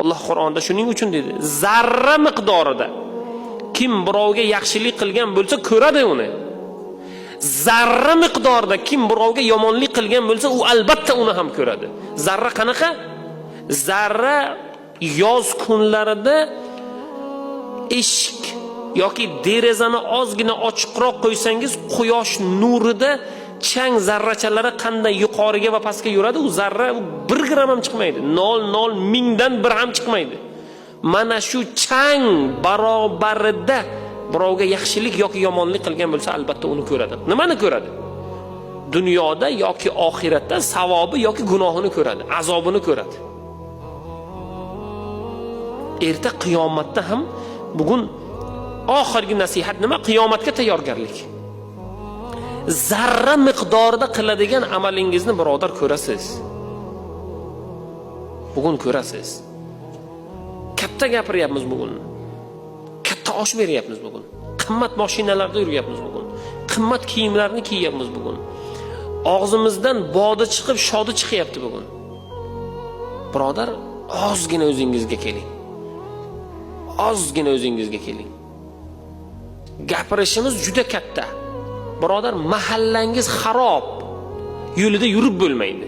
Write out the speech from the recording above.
Alloh Qur'onda shuning uchun dedi: zarra miqdorida kim birovga yaxshilik qilgan bo'lsa, ko'radi uni. Zarra miqdorida kim birovga yomonlik qilgan bo'lsa, u albatta uni ham ko'radi. Zarra qanaqa? Zarra yoz kunlarida eshik yoki derazani ozgina ochiqroq qo'ysangiz, quyosh nurida chang zarrachalari qanday yuqoriga va pastga yuradi, u zarra u 1 gramm ham chiqmaydi. 0,0 mingdan bir ham chiqmaydi. Mana shu chang barobarida birovga yaxshilik yoki yomonlik qilgan bo'lsa, albatta uni ko'radi. Nimani ko'radi? Dunyoda yoki oxiratda savobi yoki gunohini ko'radi, azobini ko'radi. Erta qiyomatda ham. Bugun oxirgi nasihat nima? Qiyomatga tayyorgarlik. Zarra miqdorida qiladigan amalingizni, birodar, ko'rasiz. Bugun ko'rasiz. Katta gapiryapmiz bugun. Katta osh beryapmiz bugun. Qimmat mashinalarda yuryapmiz bugun. Qimmat kiyimlarni kiyyapmiz bugun. Og'zimizdan bodi chiqib, shodi chiqyapti bugun. Birodar, ozgina o'zingizga keling. Ozgina o'zingizga keling. Gapirishimiz juda katta. Birodar, mahallangiz xarob. Yo'lida yurib bo'lmaydi.